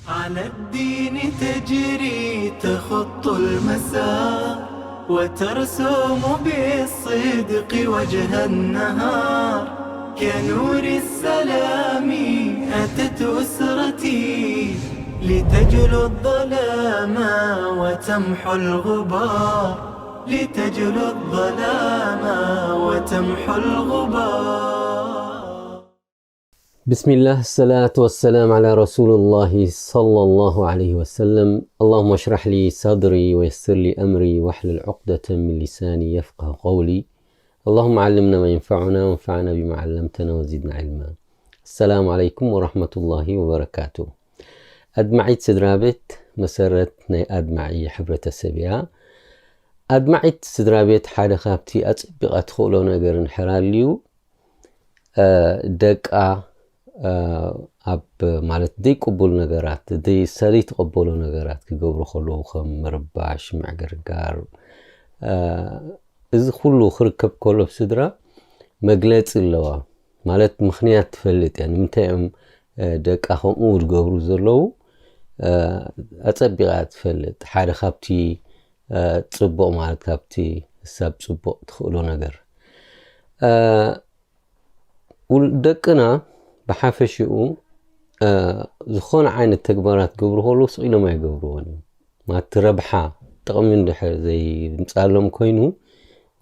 على الدين تجري تخط المسار، وترسم بالصدق وجه النهار. كنور السلام أتت أسرتي، لتجلو الظلام وتمحو الغبار، لتجلو الظلام وتمحو الغبار. بسم الله، الصلاة والسلام على رسول الله صلى الله عليه وسلم. اللهم اشرح لي صدري ويسر لي أمري واحلل عقدة من لساني يفقه قولي. اللهم علمنا ما ينفعنا وانفعنا بما علمتنا وزدنا علما. السلام عليكم ورحمة الله وبركاته. ኣድማዒት ስድራ ቤት መሰረት ናይ ኣድማዒ ሕብረተሰብ እያ። ኣድማዒት ስድራ ቤት ሓደ ካብቲ ኣጸቢቓ ትኽእሎ ነገር እንድሕር ኣልዩ፣ ደቃ ኣብ ማለት ዘይቅቡል ነገራት፣ ዘይሰለይ ትቐበሎ ነገራት ክገብሩ ከለዉ ከም ምርባሽ፣ ምዕግርጋር፣ እዚ ኩሉ ክርከብ ከሎ ኣብ ስድራ መግለጺ ኣለዋ። ማለት ምኽንያት ትፈልጥ እያ። ንምንታይ እዮም ደቃ ከምኡ ዝገብሩ ዘለዉ ኣጸቢቓ ትፈልጥ። ሓደ ካብቲ ጽቡቕ ማለት ካብቲ ሳብ ጽቡቕ ትኽእሎ ነገር ደቅና ብሓፈሽኡ ዝኾነ ዓይነት ተግባራት ገብሩ ከለዉ ስቕ ኢሎም ኣይገብርዎን እዮም። ማቲ ረብሓ ጥቕሚ እንድሕር ዘይምጻሎም ኮይኑ፣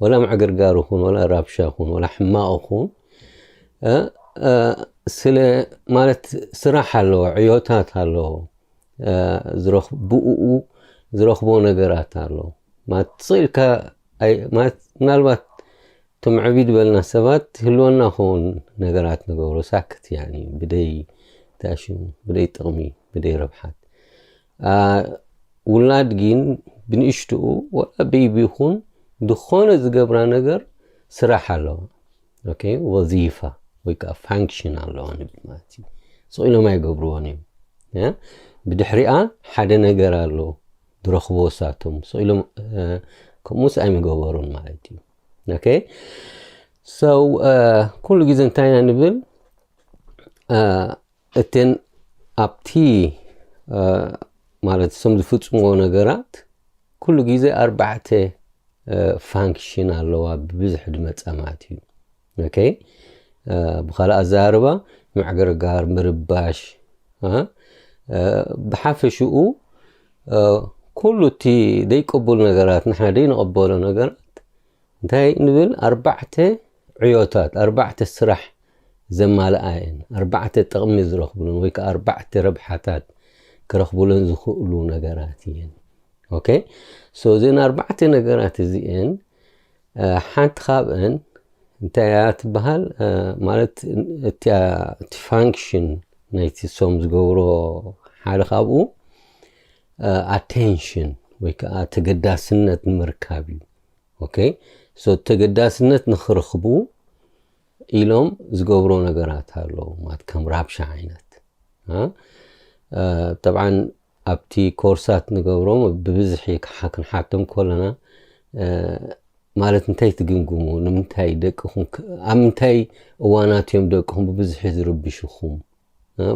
ወላ ምዕግርጋር ይኹን፣ ወላ ራብሻ ይኹን፣ ወላ ሕማቕ ይኹን፣ ስለ ማለት ስራሕ ኣለዎ፣ ዕዮታት ኣለዎ፣ ብኡ ዝረኽቦ ነገራት ኣሎ። ማት ስቕ ኢልካ ምናልባት እቶም ዕብይ ዝበልና ሰባት ህልወና ኸውን ነገራት ንገብሮ ሳክት፣ ያኒ ብደይ ታሽሙ፣ ብደይ ጥቕሚ፣ ብደይ ረብሓት። ውላድ ግን ብንእሽትኡ ወላ ቤቢ ይኹን ዝኾነ ዝገብራ ነገር ስራሕ ኣለዋ። ኦኬ፣ ወዚፋ ወይ ከዓ ፋንክሽን ኣለዋ ንብል ማለት እዩ። ስቕ ኢሎም ኣይገብርዎን እዮም። ብድሕሪኣ ሓደ ነገር ኣሎ ዝረኽብዎ ሳቶም። ስቕ ኢሎም ከምኡስ ኣይምገበሩን ማለት እዩ። ኦኬ፣ ሰው ኩሉ ግዜ እንታይ ኢና ንብል? እተን ኣብቲ ማለት እሶም ዝፍጽምዎ ነገራት ኩሉ ግዜ ኣርባዕተ ፋንክሽን ኣለዋ ብብዝሒ ዝመጻ ማለት እዩ። ኦኬ፣ ብኻልእ ኣዘራርባ ምዕግርጋር፣ ምርባሽ፣ ብሓፈሽኡ ኩሉ እቲ ዘይቅቡል ነገራት፣ ንሕና ዘይንቐበሎ ነገራት እንታይ ንብል? ኣርባዕተ ዕዮታት፣ ኣርባዕተ ስራሕ ዘማልኣ እየን። ኣርባዕተ ጥቕሚ ዝረኽብሉን ወይ ከዓ ኣርባዕተ ረብሓታት ክረኽብሉን ዝኽእሉ ነገራት እየን። ኦኬ፣ ሶ እዘን ኣርባዕተ ነገራት እዚአን ሓንቲ ካብአን እንታይ እያ ትበሃል? ማለት እቲያ እቲ ፋንክሽን ናይቲ ሶም ዝገብሮ ሓደ ካብኡ ኣቴንሽን ወይ ከዓ ተገዳስነት ንምርካብ እዩ። ኦኬ፣ ሶ ተገዳስነት ንኽረኽቡ ኢሎም ዝገብሮ ነገራት ኣለዉ፣ ማለት ከም ራብሻ ዓይነት። ጠብዓን ኣብቲ ኮርሳት ንገብሮም ብብዝሒ ክንሓቶም ከለና ማለት እንታይ ትግምግሙ፣ ንምንታይ ደቅኹም ኣብ ምንታይ እዋናት እዮም ደቅኹም ብብዝሒ ዝርብሽኹም፣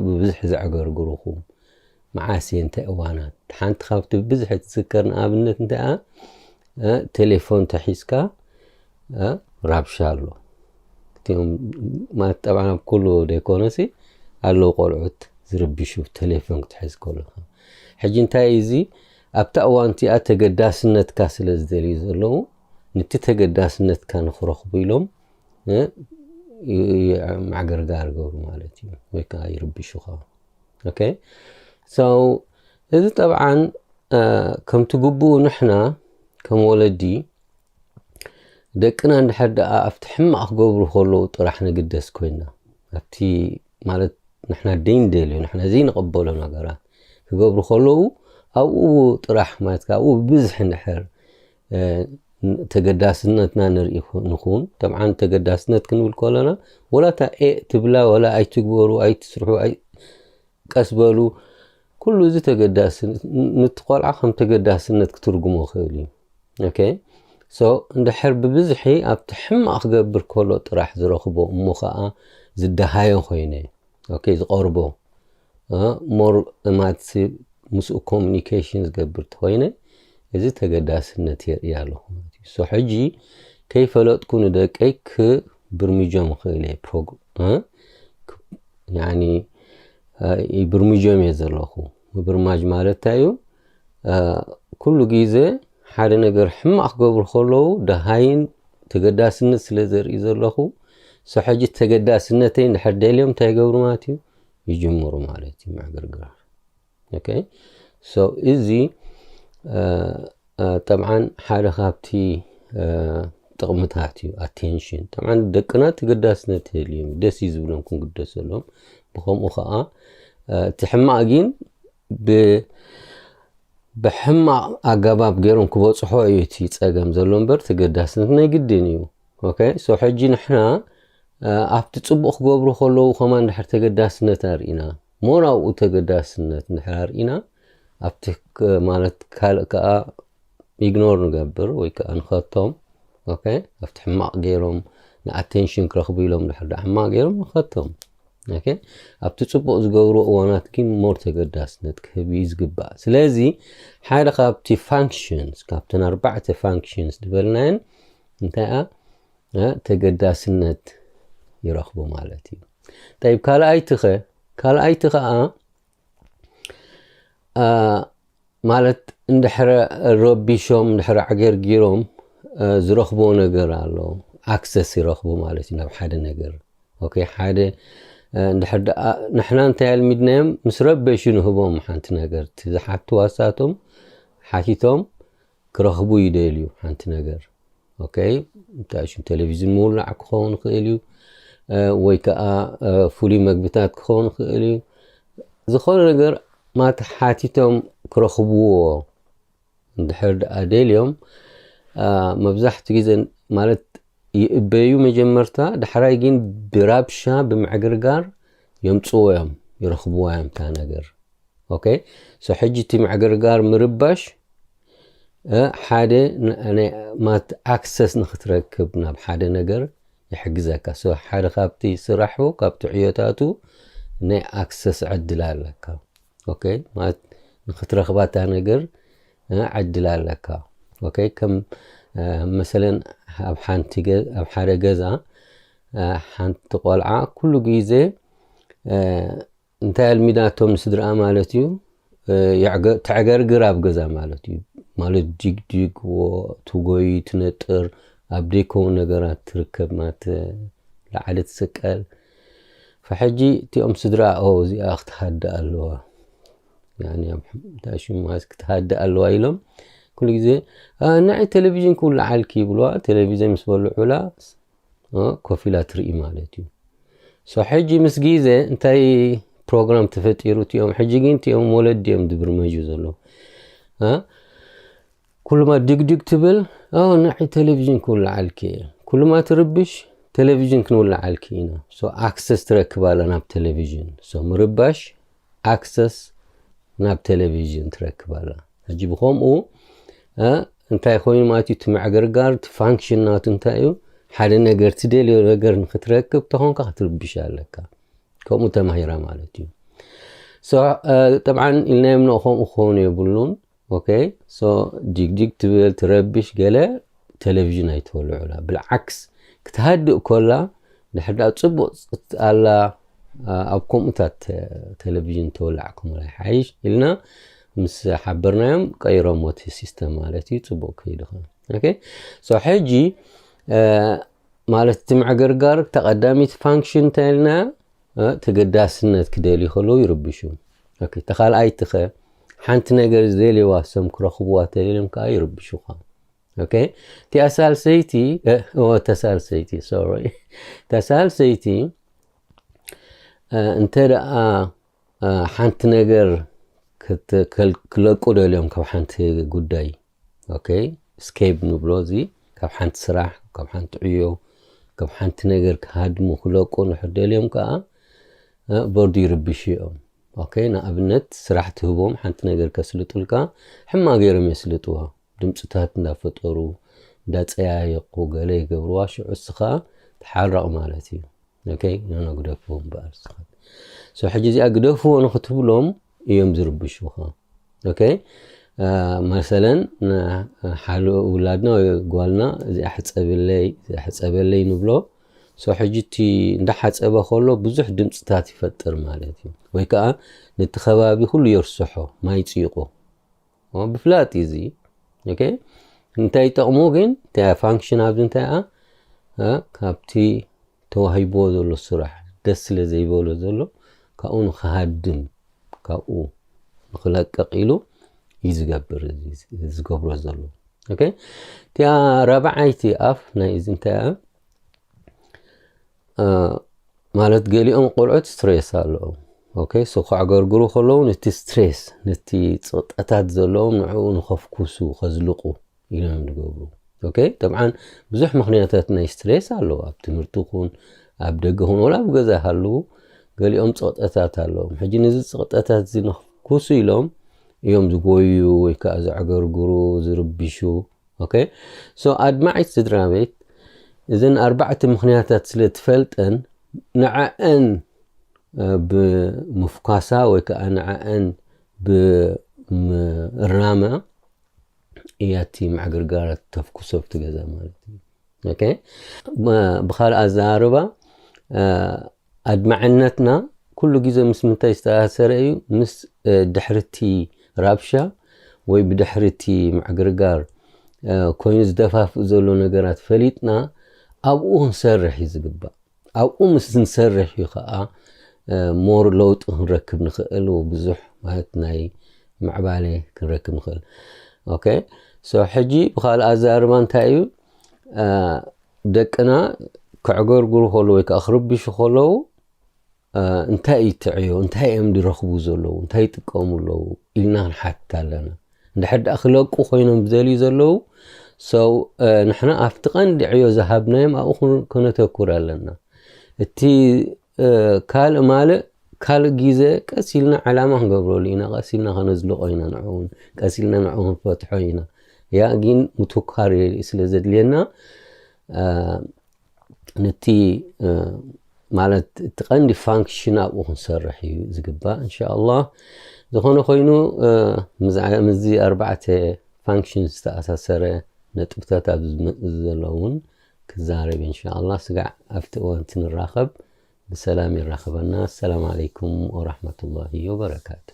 ብብዝሒ ዘዕገርግሩኹም፣ መዓስ እየ፣ እንታይ እዋናት? ሓንቲ ካብቲ ብብዝሒ ትዝከር ንኣብነት እንታይ ቴሌፎን ተሒዝካ ራብሻ ኣሎ። እቲኦም ማለት ጠብዓን ኣብ ኩሉ ዘይኮነሲ ኣለዉ ቆልዑት ዝርብሹ ቴሌፎን ክትሕዝ ከለካ። ሕጂ እንታይ እዚ ኣብታ እዋን እቲኣ ተገዳስነትካ ስለ ዝደልዩ ዘለዉ ንቲ ተገዳስነትካ ንኽረኽቡ ኢሎም ማዕገርጋር ገብሩ ማለት እዩ፣ ወይ ከዓ ይርብሹኻ። ኦኬ፣ so እዚ ጠብዓን ከምቲ ግቡኡ ንሕና ከም ወለዲ ደቅና እንድሕር ደኣ ኣብቲ ሕማቕ ክገብሩ ከለዉ ጥራሕ ንግደስ ኮይና፣ ኣብቲ ማለት ንሕና ደይንደልዮ፣ ንሕና ዘይንቐበሎ ነገራት ክገብሩ ከለዉ ኣብኡ ጥራሕ ማለት ኣብኡ ብብዝሒ እንድሕር ተገዳስነትና ንርኢ ንኹን። ጠብዓን ተገዳስነት ክንብል ከለና ወላ እታ ኤ ትብላ ወላ ኣይትግበሩ ኣይትስርሑ ቀስ በሉ፣ ኩሉ እዚ ተገዳስነት ንቲ ቆልዓ ከም ተገዳስነት ክትርጉሞ ክእል እዩ። ኦኬ፣ ሶ እንድሕር ብብዝሒ ኣብቲ ሕማቕ ክገብር ከሎ ጥራሕ ዝረኽቦ እሞ ከዓ ዝደሃዮ ኮይነ፣ ኦኬ፣ ዝቐርቦ more ማለት ምስኡ ኮሚኒኬሽን ዝገብር ተኾይነ፣ እዚ ተገዳስነት የርኢ ኣለኹ ማለት እዩ። So ሕጂ ከይፈለጥኩ ንደቀይ ክብርምጆም ይኽእል እየ። ፕሮግ- እ? ክ- ያኒ እ፣ ይብርምጆም እየ ዘለኹ። ምብርማጅ ማለት እንታይ እዩ? እ፣ ኩሉ ግዜ ሓደ ነገር ሕማቕ ክገብሩ ከለዉ ደሃይን ተገዳስነት ስለ ዘርኢ ዘለኹ፣ so ሕጂ ተገዳስነተይ እንድሕር ደልዮም እንታይ ይገብሩ ማለት እዩ? ይጅምሩ ማለት እዩ ምዕግርጋር። ኦኬ። So እዚ እ፣ እ፣ ጠብዓን ሓደ ካብቲ እ፣ ጥቕምታት እዩ ኣቴንሽን። ጠብዓን ደቅና ተገዳስነት የድልዮም፣ ደስ እዩ ዝብሎም ክንግደሰሎም። ብኸምኡ ከዓ እ፣ እቲ ሕማቕ ግን ብ- ብሕማቕ ኣገባብ ገይሮም ክበፅሖ እዩ እቲ ፀገም ዘሎ እምበር ተገዳስነት ናይ ግድን እዩ። ኦኬ። So ሕጂ ንሕና እ፣ ኣብቲ ፅቡቕ ክገብሩ ከለዉ ከማን ድሕር ተገዳስነት ኣርኢና፣ ሞር ኣብኡ ተገዳስነት እንድሕር ኣርኢና፣ ኣብቲ ክ- ማለት ካልእ ከዓ ኢግኖር ንገብር ወይ ከዓ ንኸቶም። ኦኬ። ኣብቲ ሕማቕ ገይሮም ንኣቴንሽን ክረኽቡ ኢሎም ድሕር ዳ ሕማቕ ገይሮም ንኸቶም። ኦኬ። ኣብቲ ፅቡቕ ዝገብሩ እዋናት ግን ሞር ተገዳስነት ክህብ እዩ ዝግባእ። ስለዚ ሓደ ካብቲ ፋንክሽንስ፣ ካብተን ኣርባዕተ ፋንክሽንስ ዝበልናየን እንታይ ኣ እ፣ ተገዳስነት ይረኽቡ ማለት እዩ። ጠይብ ካልኣይቲ ኸ? ካልኣይቲ ኸዓ እ፣ ማለት እንድሕረ ረቢሾም እንድሕረ ዕገርጊሮም እ፣ ዝረኽብዎ ነገር ኣሎ። ኣክሰስ ይረኽቡ ማለት እዩ ናብ ሓደ ነገር። ኦኬ። ሓደ እ፣ እንድሕር ደኣ ንሕና እንታይ ኣልሚድናዮም፣ ምስ ረበሹ ንህቦም ሓንቲ ነገር፣ እቲ ዝሓትዋ ንሳቶም ሓቲቶም ክረኽቡ ይደልዩ ሓንቲ ነገር። ኦኬ። እንታይ ሽም ቴሌቪዥን ምውላዕ ክኸውን ይኽእል እዩ እ፣ ወይ ከዓ እ፣ ፍሉይ መግብታት ክኸውን ይኽእል እዩ። ዝኾነ ነገር ማለት ሓቲቶም ክረኽብዎ እንድሕር ደኣ ደልዮም እ፣ መብዛሕትኡ ግዜ ማለት ይእበዩ መጀመርታ፣ ዳሕራይ ግን ብራብሻ ብምዕግርጋር የምፅዎ እዮም፣ ይረኽብዋ እዮም እታ ነገር። ኦኬ። So ሕጂ እቲ ምዕግርጋር ምርባሽ እ፣ ሓደ ን- ናይ ማት ኣክሰስ ንክትረክብ ናብ ሓደ ነገር ይሕግዘካ። So ሓደ ካብቲ ስራሑ ካብቲ ዕዮታቱ ናይ ኣክሰስ ዕድል ኣለካ። ኦኬ። ማለት ንክትረኽባ እታ ነገር እ፣ ዕድል ኣለካ። ኦኬ። ከም እ፣ መሰለን ኣብ ሓንቲ ገ- ኣብ ሓደ ገዛ እ፣ ሓንቲ ቆልዓ ኩሉ ግዜ እ፣ እንታይ ኣልሚዳቶም ንስድርኣ ማለት እዩ እ፣ የዕገ- ተዕገርግር ኣብ ገዛ ማለት እዩ። ማለት ዲግዲግ ዎ ትጎይ ትነጥር ኣብ ደይከውን ነገራት ትርከብ ማለት እ፣ ላዕሊ ትስቀል። ፈሕጂ እቲኦም ስድራ ኦ እዚኣ ክትሃድእ ኣለዋ፣ ያኒ ኣብ እንታይ ሽሙ ማለት ክትሃድእ ኣለዋ ኢሎም ኩሉ ግዜ እ፣ ንዒ ቴሌቪዥን ክውልዓልኪ ይብልዋ። ቴሌቪዥን ምስ በልዑላ እ፣ ኮፍ ኢላ ትርኢ ማለት እዩ። So ሕጂ ምስ ግዜ እንታይ ፕሮግራም ተፈጢሩ እቲኦም ሕጂ ግን እቲኦም ወለዲ እዮም ድብርመጁ ዘለዉ እ፣ ኩሉማ ድግድግ ትብል እ፣ ንዒ ቴሌቪዥን ክውልዓልኪ እየ። ኩሉማ ትርብሽ ቴሌቪዥን ክንውልዓልኪ ኢና። So ኣክሰስ ትረክብ ኣላ ናብ ቴሌቪዥን። So ምርባሽ ኣክሰስ ናብ ቴሌቪዥን ትረክብ ኣላ። ሕጂ ብኸምኡ እ፣ እንታይ ኮይኑ ማለት እዩ እቲ ምዕግርጋር እቲ ፋንክሽን ናቱ እንታይ እዩ? ሓደ ነገር ትደልዮ ነገር ንክትረክብ ተኾንካ ክትርብሽ ኣለካ። ከምኡ ተማሂራ ማለት እዩ። So እ፣ ጠብዓን ኢልናዮም ኖ ከምኡ ክኾኑ የብሉን። ኦኬ። So ዲግዲግ ትብል ትረብሽ ገለ ቴሌቪዥን ኣይትወልዑላ። ብልዓክስ ክትሃድእ ኮላ ድሕር ዳ ፅቡቅ ኣላ እ፣ ኣብ ከምኡታት እ፣ ቴሌቪዥን ተወላዕኩም ይሓይሽ ኢልና ምስ ሓበርናዮም ቀይሮም እቲ ሲስተም ማለት እዩ። ፅቡቅ ከይድኻ። ኦኬ። So ሕጂ እ፣ ማለት እቲ ምዕግርጋር ተቐዳሚት ፋንክሽን እንታይ ኢልና እ፣ ተገዳስነት ክደልዩ ከለዉ ይርብሹ። ኦኬ። ተኻልኣይቲ ኸ ሓንቲ ነገር ዝደልይዋ ሰም ክረኽብዋ ተደልዮም ከዓ ይርብሹኻ። ኦኬ። እቲኣ ሳልሰይቲ እ፣ ኦ፣ ተሳልሰይቲ ሶሪ፣ ተሳልሰይቲ እ፣ እንተ ደኣ እ፣ ሓንቲ ነገር ክት- ክል- ክለቁ ደልዮም ካብ ሓንቲ ጉዳይ። ኦኬ። ስኬፕ ንብሎ እዚ ካብ ሓንቲ ስራሕ፣ ካብ ሓንቲ ዕዮ፣ ካብ ሓንቲ ነገር ክሃድሙ ክለቁ ንሕር ደልዮም ከዓ እ፣ በርዱ ይርብሹ እዮም። ኦኬ። ንኣብነት ስራሕ ትህቦም ሓንቲ ነገር ከስልጡልካ ሕማ ገይሮም የስልጥዋ። ድምፅታት እንዳፈጠሩ እንዳፀያየቁ ገለ ይገብርዋ። ሽዑ እስኻ ትሓረቕ ማለት እዩ። okay? No, no, ግደፍዎ እምበኣር። So ሕጂ እዚኣ ግደፍዎ ንክትብሎም እዮም ዝርብሹኻ። Okay? መሰለን ሓደ ውላድና ወይ ጓልና እዚኣ ሕፀብለይ እዚኣ ሕፀበለይ ንብሎ። So ሕጂ እቲ እንዳሓፀበ ከሎ ብዙሕ ድምፅታት ይፈጥር ማለት እዩ። ወይ ከዓ ነቲ ከባቢ ኩሉ የርስሖ፣ ማይ ፅይቆ። ብፍላጥ እዚ። Okay? እንታይ ይጠቕሙ ግን? እንታይ function ኣብዚ እንታይ ኣ ካብቲ ተዋሂብዎ ዘሎ ስራሕ ደስ ስለ ዘይበሎ ዘሎ ካብኡ ንክሃድም ካብኡ ንክለቀቕ ኢሉ እዩ ዝገብር ዝገብሮ ዘሎ። Okay? እቲኣ ራብዓይቲ ኣፍ ናይ እዚ እንታይ ኣ ማለት ገሊኦም ቆልዑት stress ኣለዎም። Okay? So ከዕገርግሩ ከለዉ ነቲ stress ነቲ ፅቕጠታት ዘለዎም ንዕኡ ንኸፍኩሱ ከዝልቁ ኢሎም ዝገብሩ። Okay? ጠብዓን ብዙሕ ምክንያታት ናይ stress ኣለዉ። ኣብ ትምህርቲ ኹን ኣብ ደገ ኹን ወላ ኣብ ገዛ ሃለዉ ገሊኦም ፅቕጠታት ኣለዎም። ሕጂ ነዚ ፅቕጠታት እዚ ንክፍኩሱ ኢሎም እዮም ዝጎዩ ወይ ከዓ ዘዕገርግሩ ዝርብሹ። Okay? So ኣድማዒት ስድራ ቤት እዘን ኣርባዕተ ምክንያታት ስለ ትፈልጠን ንዐአን ብምፍኳሳ ወይ ከዓ ንዐአን ብምእራማ እያ እቲ ማዕግርጋራት ተፍኩሶ ኣብቲ ገዛ ማለት እዩ። Okay? ብካልእ ኣዘራርባ ኣድማዕነትና ኩሉ ግዜ ምስ ምንታይ ዝተኣሳሰረ እዩ? ምስ ድሕርቲ ራብሻ ወይ ብድሕርቲ ማዕግርጋር ኮይኑ ዝደፋፍእ ዘሎ ነገራት ፈሊጥና ኣብኡ ክንሰርሕ እዩ ዝግባእ። ኣብኡ ምስ ንሰርሕ እዩ ከዓ more ለውጢ ክንረክብ ንኽእል፣ ብዙሕ ማለት ናይ ምዕባለ ክንረክብ ንኽእል። Okay? So ሕጂ ብካልእ ኣዘራርባ እንታይ እዩ? ደቅና ከዕገርግሩ ከለዉ ወይ ከዓ ክርብሹ ከለዉ እንታይ እዩ ትዕዮ፣ እንታይ እዮም ዝረኽቡ ዘለዉ፣ እንታይ ይጥቀሙ ኣለዉ ኢልና ክንሓትት ኣለና። እንድሕር ደኣ ክለቁ ኮይኖም ዝደልዩ ዘለዉ ሰው ንሕና ኣብቲ ቀንዲ ዕዮ ዝሃብናዮም ኣብኡ ከነተኩር ኣለና። እቲ ካልእ ማልእ ካልእ ግዜ ቀስ ኢልና ዓላማ ክንገብረሉ ኢና፣ ቀስ ኢልና ከነዝልቆ ኢና፣ ንዕውን ቀስ ኢልና ንዕኡ ክንፈትሖ ኢና። ያ ግን ምትኳር ስለ ዘድልየና ነቲ ማለት እቲ ቀንዲ function ኣብኡ ክንሰርሕ እዩ ዝግባእ እንሻ ኣላህ። ዝኾነ ኮይኑ ምስዚ ኣርባዕተ function ዝተኣሳሰረ ነጥብታት ኣብዚ ዝመፅእ ዘሎ እውን ክዛረብ እንሻ ኣላህ። ስጋዕ ኣብቲ እዋን እቲ ንራኸብ ብሰላም ይራኸበና። ኣሰላሙ ዓለይኩም ወራሕመቱላሂ ወበረካቱ።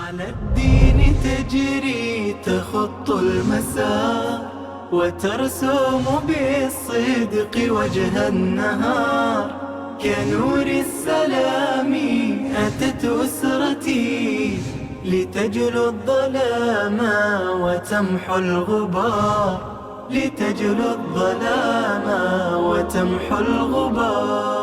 على الدين تجري تخط المسار وترسم بالصدق وجه النهار كنور السلام أتت أسرتي لتجلو الظلام وتمحو الغبار لتجلو الظلام وتمحو الغبار